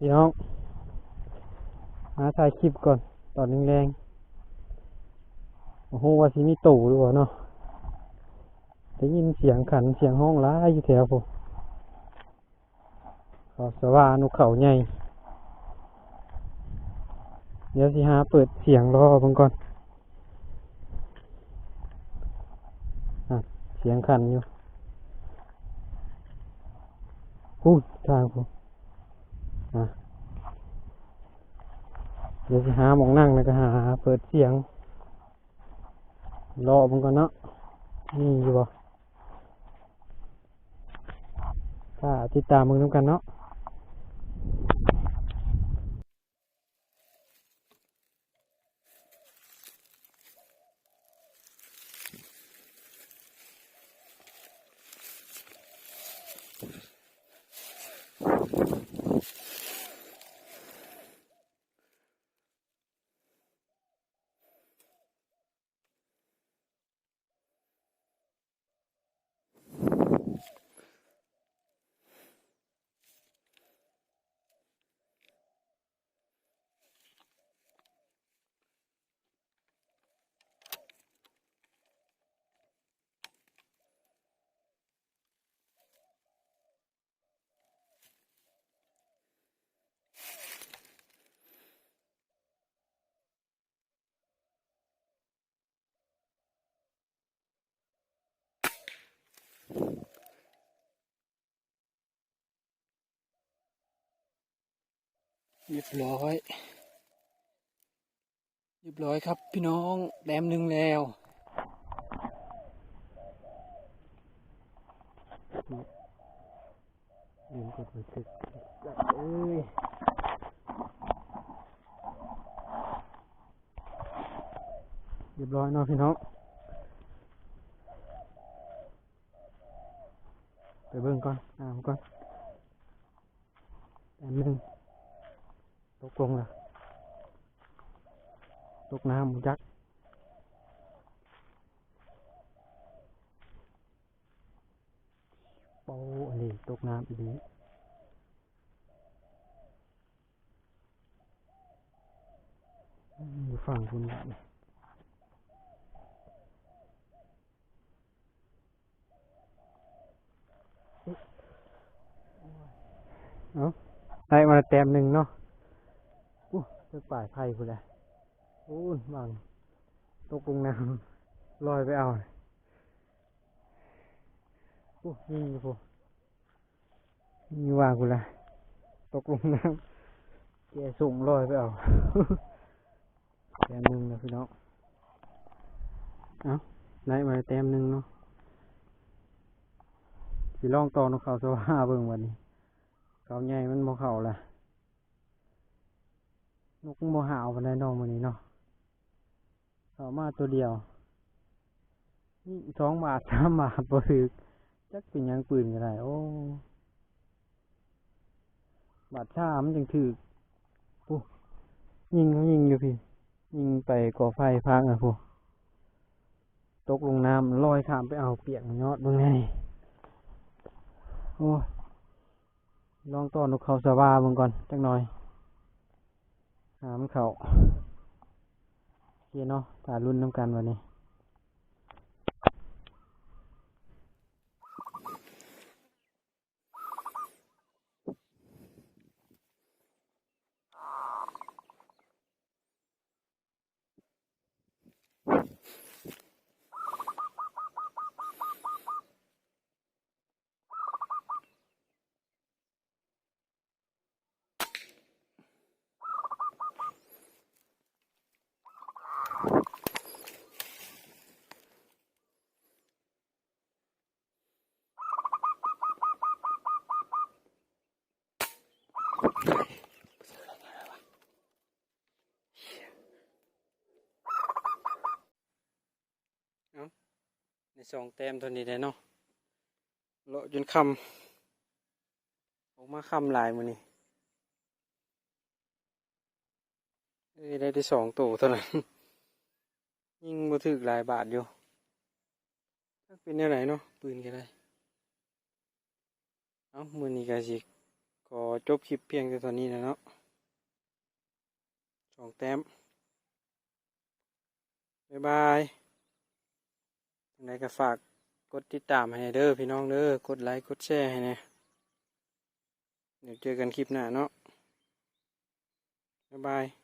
ພີ່ນ້ອງ ຫາຖ່າຍຄລິບກ່ອນ ຕອນແລງໆ ບໍ່ຮູ້ວ່າຊິມີໂຕຫຼືບໍ່ເນາະ. ໄດ້ຍິນສຽງຂັນສຽງຮ້ອງຫຼາຍຢູ່ແຖວພຸ້ນ ເຂົາສະຫວ່ານົກເຂົາໃຫຍ່. ດຽວຊິຫາເປີດສຽງລໍເບິ່ງກ່ອນ. ອ່ະ ສຽງຂັນຢູ່ ພຸ້ນທາງພຸ້ນ. ອ່ະ ດຽວຊິຫາໝ່ອງນັ່ງ ແລ້ວກໍຫາເປີດສຽງລໍເບິ່ງກ່ອນເນາະ ມີຢູ່ບໍ່. ຖ້າຕິດຕາມເບິ່ງນຳກັນເນາະ. ຮຽບຮ້ອຍ ຮຽບຮ້ອຍຄັບພີ່ນ້ອງ ແຕ້ມໜຶ່ງແລ້ວ. ລືມກົດບັນທຶກ ເອີຍ ຮຽບຮ້ອຍເນາະພີ່ນ້ອງ. ໄປເບິ່ງກ່ອນ ຫາເບິ່ງກ່ອນ ແຕ້ມໜຶ່ງ ຕົກລົງລະ ຕົກນ້ຳບໍ່ຈັກ. ໂອ້ ອັນນີ້ຕົກນ້ຳອີ່ຫຼີ ຢູ່ຝັ່ງພຸ້ນບາດນີ້. ເອົ້າ ໄດ້ມາແຕ້ມໜຶ່ງເນາະ. ໂອ້ ເທິງປາຍໄຜ່ພຸ້ນແຫຼະ. ໂອ້ ຫວ່າງຕົກລົງນ້ຳ ລອຍໄປເອົາ. ໂອ້ ຍິງຢູ່ພຸ້ນ ຍິງຫວ່າງພຸ້ນແຫຼະ ຕົກລົງນ້ຳ ແກ່ສົ່ງລອຍໄປເອົາ. ແຕ້ມໜຶ່ງແລ້ວພີ່ນ້ອງ. ເອົ້າ ໄດ້ມາແຕ້ມໜຶ່ງເນາະ. ຊິລອງຕໍ່ນົກເຂົາສະຫວ່າເບິ່ງບັດນີ້ ເຂົາໃຫຍ່ມັນບໍ່ເຂົ້າລະ. ນົກມັນບໍ່ຫ້າວປານໃດເນາະມື້ນີ້ເນາະ. ເຂົ້າມາຕົວດຽວ ຍິງສອງບາດສາມບາດບໍ່ຖືກ ຈັກເປັນຫຍັງ ປືນກໍໄດ້. ໂອ້ ບາດສາມມັນຈັ່ງຖືກ. ໂອ້ ຍິງ ເຂົາຍິງຢູ່ພີ້ ຍິງໄປກໍໄຟພັງນະພຸ້ນ ຕົກລົງນ້ຳ ລອຍຂ້າມໄປເອົາ ປຽກຍອດເບິ່ງແດ່ນີ້. ໂອ້ຍ ລອງຕໍ່ນົກເຂົາສະຫວ່າເບິ່ງກ່ອນຈັກໜ່ອຍ ຫາມັນເຂົ້າ. ໂອເຄເນາະ ຖ້າລຸ້ນນຳກັນບັດນີ້. ເອົ້າ ໄດ້ສອງແຕ້ມເທົ່ານີ້ແຫຼະເນາະ ເລາະຈົນຄ່ຳ ອອກມາຄ່ຳຫຼາຍມື້ນີ້. ເອີຍ ໄດ້ແຕ່ສອງໂຕເທົ່ານັ້ນ ຍິງບໍ່ຖືກຫຼາຍບາດຢູ່. ຈັກເປັນແນວໃດເນາະ ປືນກໍໄດ້. ເອົ້າ ມື້ນີ້ກໍຊິ ກໍຈົບຄລິບພຽງແຕ່ເທົ່ານີ້ແຫຼະເນາະ ສອງແຕ້ມ. ບາຍບາຍ. ຈັ່ງໃດກໍຝາກກົດຕິດຕາມໃຫ້ແດ່ເດີພີ່ນ້ອງເດີ ກົດໄລກົດແຊໃຫ້ແດ່. ດຽວເຈີກັນຄລິບໜ້າເນາະ ບາຍບາຍ.